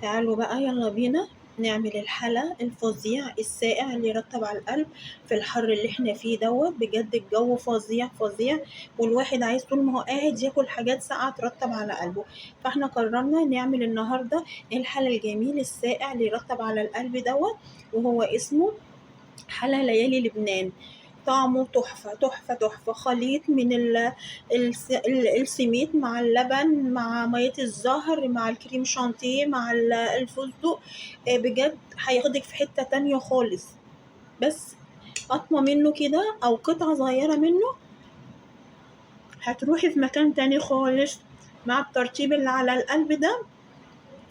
تعالوا بقى يلا بينا نعمل الحلا الفظيع الساقع اللي يرطب على القلب في الحر اللي احنا فيه دوت. بجد الجو فظيع فظيع، والواحد عايز طول ما هو قاعد ياكل حاجات ساقعه ترطب على قلبه. فاحنا قررنا نعمل النهارده الحلا الجميل الساقع اللي يرطب على القلب دوت، وهو اسمه حلا ليالي لبنان. طعمه تحفة تحفة تحفة، خليط من السميد مع اللبن مع مية الزهر مع الكريم شانتيه مع الفستق. بجد هياخدك في حتة تانية خالص. بس قطمة منه كده أو قطعة صغيرة منه هتروحي في مكان تاني خالص مع الترطيب اللي على القلب ده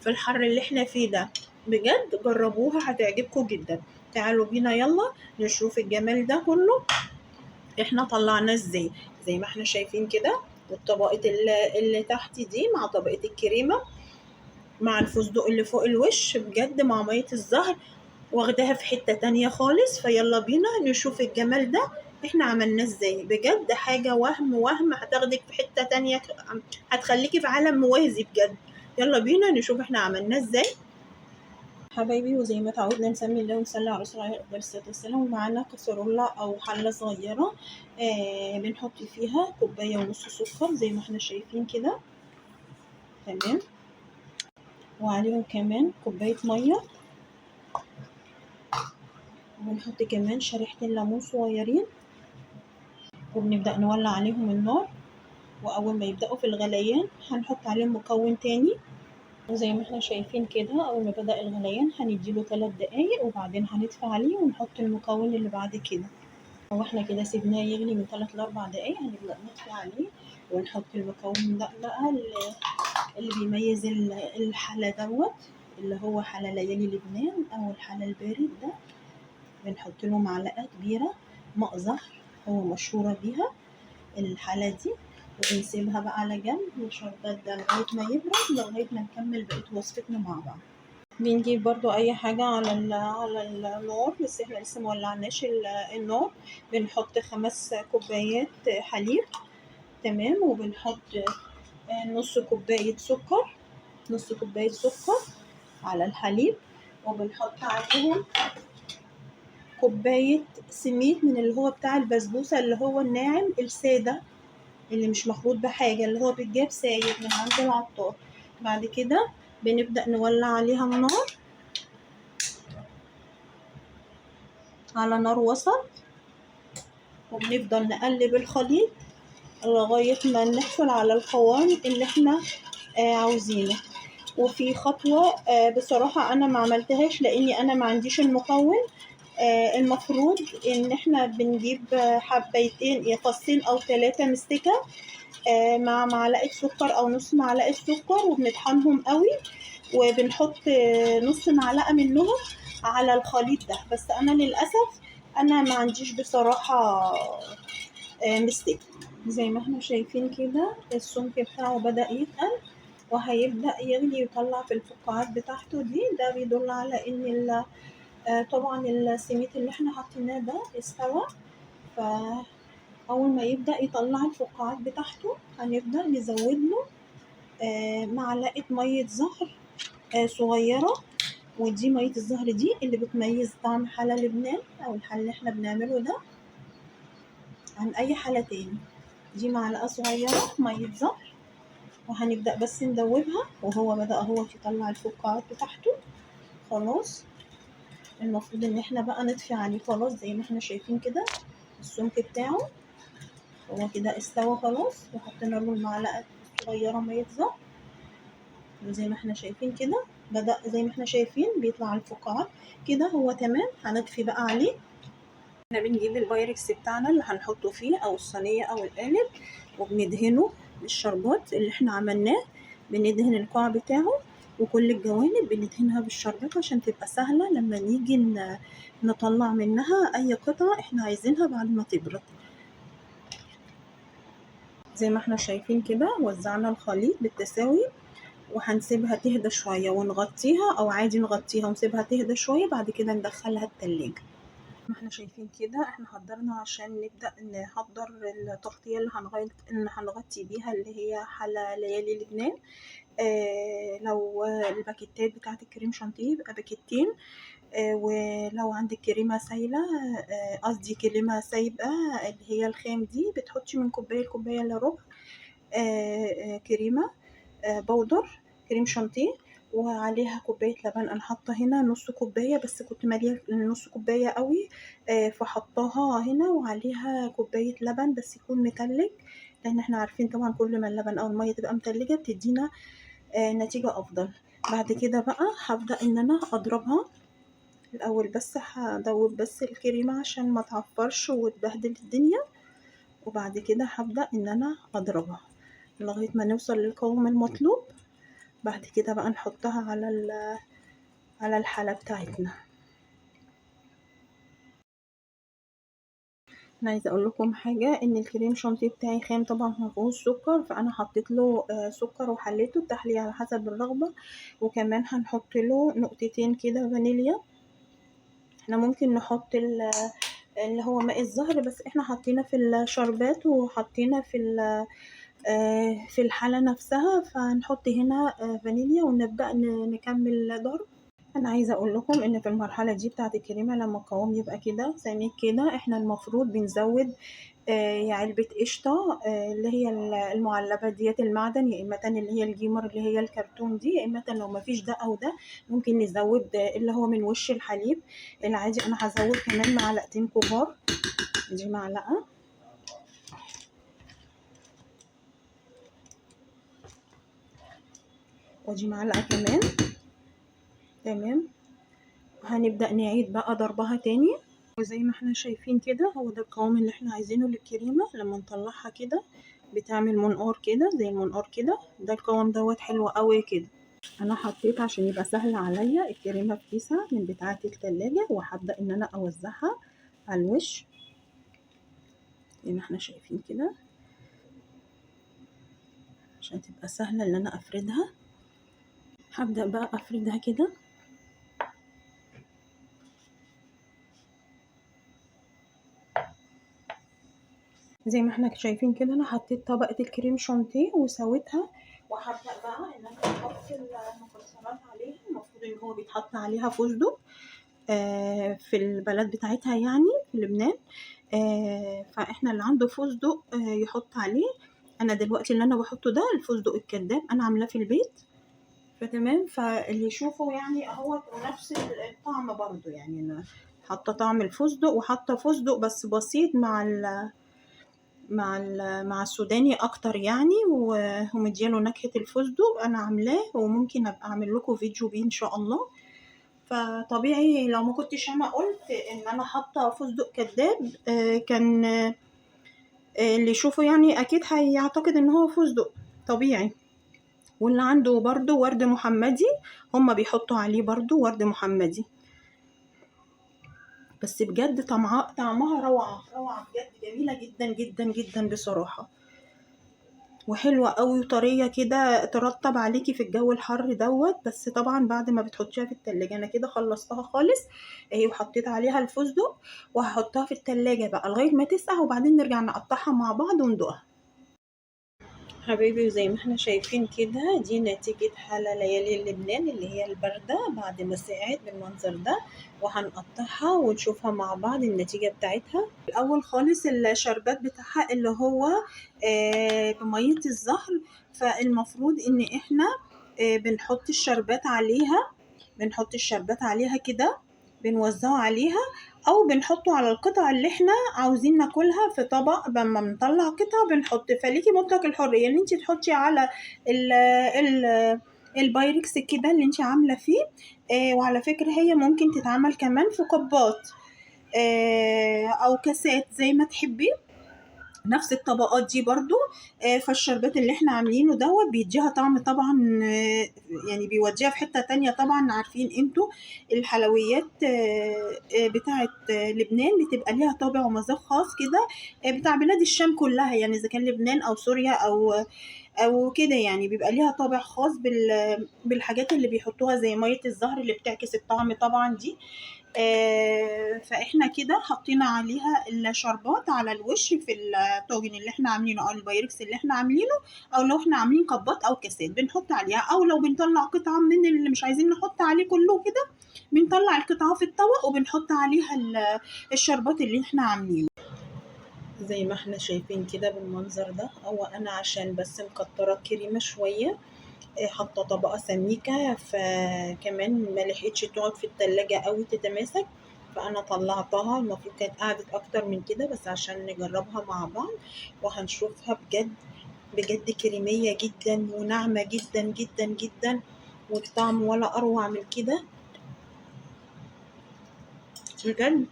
في الحر اللي احنا فيه ده. بجد جربوها هتعجبكم جدا. تعالوا بينا يلا نشوف الجمال ده كله احنا طلعناه ازاي. زي ما احنا شايفين كده، والطبقة اللي تحت دي مع طبقة الكريمة مع الفستق اللي فوق الوش، بجد مع مية الزهر واخداها في حتة تانية خالص. فيلا بينا نشوف الجمال ده احنا عملناه ازاي. بجد حاجة وهم وهم، هتاخدك في حتة تانية، هتخليكي في عالم موازي بجد. يلا بينا نشوف احنا عملناه ازاي حبايبي. وزي ما تعودنا نسمي الله ونصلي على رسول الله عليه الصلاه والسلام. ومعانا كسرولة او حله صغيره، بنحط فيها كوبايه ونص سكر زي ما احنا شايفين كده، تمام. وعليهم كمان كوبايه ميه، وبنحط كمان شريحتين ليمون صغيرين، وبنبدا نولع عليهم النار. واول ما يبداوا في الغليان هنحط عليهم مكون تاني. وزي ما احنا شايفين كده اول ما بدأ الغليان هنديله 3 دقايق، وبعدين هنطفي عليه ونحط المكون اللي بعد كده. هو احنا كده سيبناه يغلي من 3 ل 4 دقايق، هنبدأ نطفي عليه ونحط المكون ده بقى اللي بيميز الحلا دوت، اللي هو حلا ليالي لبنان او الحلا البارد ده. بنحط له معلقة كبيرة ماء زهر، هو مشهورة بيها الحلا دي، وبنسيبها بقى على جنب الشربات ده لغاية ما يبرد، لغاية ما نكمل بقية وصفتنا مع بعض. بنجيب برضو أي حاجة على النار، بس احنا لسه ما ولعناش النار. بنحط 5 كوبايات حليب، تمام. وبنحط نص كوباية سكر، نص كوباية سكر على الحليب، وبنحط عليهم كوباية سميد من اللي هو بتاع البسبوسة، اللي هو الناعم السادة اللي مش مخلوط بحاجة، اللي هو بيتجاب سايب من عند العطار. بعد كده بنبدأ نولع عليها النار على نار وسط، وبنفضل نقلب الخليط لغاية ما نحصل على القوام اللي احنا عاوزينه. وفي خطوة بصراحة أنا ما عملتهاش لأني أنا ما عنديش المكون. المفروض إن احنا بنجيب حبايتين، فصين أو 3 مستكة، مع معلقة سكر أو نص معلقة سكر، وبنطحنهم قوي، وبنحط نص معلقة منهم على الخليط ده. بس أنا للأسف أنا ما عنديش بصراحة مستكة. زي ما احنا شايفين كده السمك بتاعه بدأ يتقل وهيبدأ يغلي ويطلع في الفقاعات بتاعته دي. ده بيدل على إن طبعا السميد اللي احنا حطيناه ده استوى. فأول ما يبدأ يطلع الفقاعات بتاعته هنبدأ نزود له معلقة مية زهر صغيرة. ودي مية الزهر دي اللي بتميز طعم حلا لبنان أو الحلا اللي احنا بنعمله ده عن أي حلا تاني. دي معلقة صغيرة مية زهر، وهنبدأ بس ندوبها. وهو بدأ هو يطلع الفقاعات بتاعته خلاص. المفروض ان احنا بقى نطفي عليه خلاص. زي ما احنا شايفين كده السمك بتاعه هو كده استوى خلاص، وحطينا له المعلقة الصغيرة مية زهر. وزي ما احنا شايفين كده بدأ، زي ما احنا شايفين بيطلع الفقاعات كده، هو تمام. هنطفي بقى عليه. احنا بنجيب البايركس بتاعنا اللي هنحطه فيه او الصينية او القالب، وبندهنه بالشربات اللي احنا عملناه، بندهن القاع بتاعه وكل الجوانب بندهنها بالشربات عشان تبقى سهلة لما نيجي نطلع منها اي قطعة احنا عايزينها بعد ما تبرد. زي ما احنا شايفين كده وزعنا الخليط بالتساوي، وهنسيبها تهدى شوية ونغطيها، او عادي نغطيها ونسيبها تهدى شوية، بعد كده ندخلها التلاجة. ما احنا شايفين كده احنا حضرنا عشان نبدأ نحضر التغطية اللي هنغطي بيها اللي هي حلا ليالي لبنان. لو الباكيتات بتاعه الكريم شانتيه، يبقى باكيتين. ولو عندك كريمة سايله، قصدي كريمة سايبه اللي هي الخام دي، بتحطي من كوباية لكوبايه الا ربع كريمة بودر كريم شانتيه، وعليها كوباية لبن. انا حاطه هنا نص كوباية بس، كنت ماليه نص كوباية قوي، فحطاها هنا، وعليها كوباية لبن بس يكون متلج، لان احنا عارفين طبعا كل ما اللبن او المية تبقى متلجه بتدينا نتيجة افضل. بعد كده بقى هبدا ان انا اضربها الاول، بس هدوب بس الكريمة عشان ما تعفرش وتبهدل الدنيا، وبعد كده هبدا ان انا اضربها لغاية ما نوصل للقوام المطلوب. بعد كده بقى نحطها على الحلة بتاعتنا. انا عايزه اقول لكم حاجة، ان الكريم شانتيه بتاعي خام طبعا ما فيهوش سكر، فانا حطيت له سكر وحليته التحلية على حسب الرغبة، وكمان هنحط له نقطتين كده فانيليا. احنا ممكن نحط اللي هو ماء الزهر، بس احنا حطينا في الشربات وحطينا في الحلة نفسها، فهنحط هنا فانيليا ونبدأ نكمل ضرب. انا عايزه اقول لكم ان في المرحلة دي بتاعه الكريمة لما القوام يبقى كده سميك كده، احنا المفروض بنزود علبة قشطه، اللي هي المعلبه ديت المعدن، يا اما اللي هي الجيمر اللي هي الكرتون دي، يا اما لو ما فيش ده او ده ممكن نزود اللي هو من وش الحليب العادي. انا هزود كمان معلقتين كبار، دي معلقه ودي معلقه كمان. تمام، هنبدأ نعيد بقى ضربها تاني. وزي ما احنا شايفين كده هو ده القوام اللي احنا عايزينه للكريمة. لما نطلعها كده بتعمل منقار كده زي المنقار كده، ده القوام دوت حلو قوي كده. انا حطيت عشان يبقى سهل عليا الكريمة في كيسة من بتاعة التلاجة، وهبدأ ان انا اوزعها على الوش زي ما احنا شايفين كده عشان تبقى سهلة ان انا افردها. هبدأ بقى افردها كده. زي ما احنا شايفين كده انا حطيت طبقة الكريم شانتيه وسويتها، وهبدأ بقى ان انا احط المكسرات عليها. المفروض ان هو بيتحط عليها فستق في البلد بتاعتها يعني في لبنان، فاحنا اللي عنده فستق يحط عليه. انا دلوقتي اللي انا بحطه ده الفستق الكداب، انا عاملاه في البيت، فتمام. فاللي يشوفه يعني اهو نفس الطعم برضو، يعني انا حاطه طعم الفستق وحاطه فستق بس بسيط مع السوداني اكتر يعني، ومدياله نكهة الفستق. انا عاملاه وممكن ابقى اعمل لكم فيديو بيه ان شاء الله. فطبيعي لو ما كنتش انا قلت ان انا حاطه فستق كداب، كان اللي يشوفه يعني اكيد هيعتقد ان هو فستق طبيعي. واللي عنده برضو ورد محمدي هما بيحطوا عليه برضو ورد محمدي، بس بجد طعمها روعة روعة بجد، جميلة جدا جدا جدا بصراحة، وحلوة قوي وطرية كده، ترطب عليكي في الجو الحر دوت. بس طبعا بعد ما بتحطيها في التلاجة. انا كده خلصتها خالص اهي، وحطيت عليها الفستق، وهحطها في التلاجة بقى لغاية ما تسقع، وبعدين نرجع نقطعها مع بعض وندوقها. حبايبي وزي ما احنا شايفين كده دي نتيجة حلا ليالي لبنان اللي هي الباردة بعد ما سقعت بالمنظر ده، وهنقطعها ونشوفها مع بعض النتيجة بتاعتها. الأول خالص الشربات بتاعها اللي هو بمية الزهر، فالمفروض ان احنا بنحط الشربات عليها، بنحط الشربات عليها كده، بنوزعه عليها او بنحطه على القطع اللي احنا عاوزين ناكلها في طبق. لما بنطلع قطع بنحط، فليكي مطلق الحرية ان انت تحطي على ال ال البايركس كده اللي انت عامله فيه. وعلى فكرة هي ممكن تتعمل كمان في كوبات او كاسات زي ما تحبي، نفس الطبقات دي برضو. فالشربات اللي احنا عاملينه دوت بيديها طعم طبعا، يعني بيوديها في حتة تانية. طبعا عارفين انتوا الحلويات بتاعة لبنان بتبقى ليها طابع ومذاق خاص كده، بتاع بلاد الشام كلها، يعني اذا كان لبنان او سوريا او كده، يعني بيبقى ليها طابع خاص بالحاجات اللي بيحطوها زي مية الزهر اللي بتعكس الطعم طبعا دي. فاحنا كده حطينا عليها الشربات على الوش في الطاجن اللي احنا عاملينه او البايركس اللي احنا عاملينه، او لو احنا عاملين كبات او كاسات بنحط عليها، او لو بنطلع قطعه من اللي مش عايزين نحط عليه كله كده بنطلع القطعة في الطبق وبنحط عليها الشربات اللي احنا عاملينه زي ما احنا شايفين كده بالمنظر ده. هو انا عشان بس مكتره الكريمة شوية، حاطه طبقه سميكة، فكمان ما لحقتش تقعد في التلاجة قوي تتماسك، فانا طلعتها. المفروض كانت قعدت اكتر من كده، بس عشان نجربها مع بعض وهنشوفها. بجد بجد كريميه جدا وناعمه جدا جدا جدا، والطعم ولا اروع من كده. بجد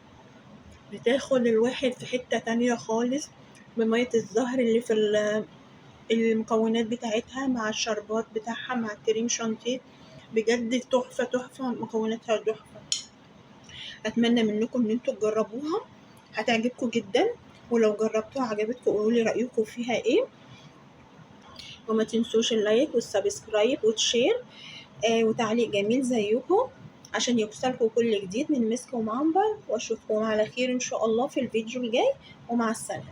بتاخد الواحد في حتة تانية خالص بمية الزهر اللي في المكونات بتاعتها مع الشربات بتاعها مع الكريم شانتيه. بجد تحفة تحفة، مكوناتها تحفة. اتمنى منكم ان انتوا تجربوها، هتعجبكم جدا، ولو جربتوها عجبتكم قولوا لي رأيكم فيها ايه. وما تنسوش ال like وال subscribe وال share، وتعليق جميل زيكم عشان يوصلكم كل جديد من مسك ومعنبر. واشوفكم على خير ان شاء الله في الفيديو الجاي، ومع السلامة.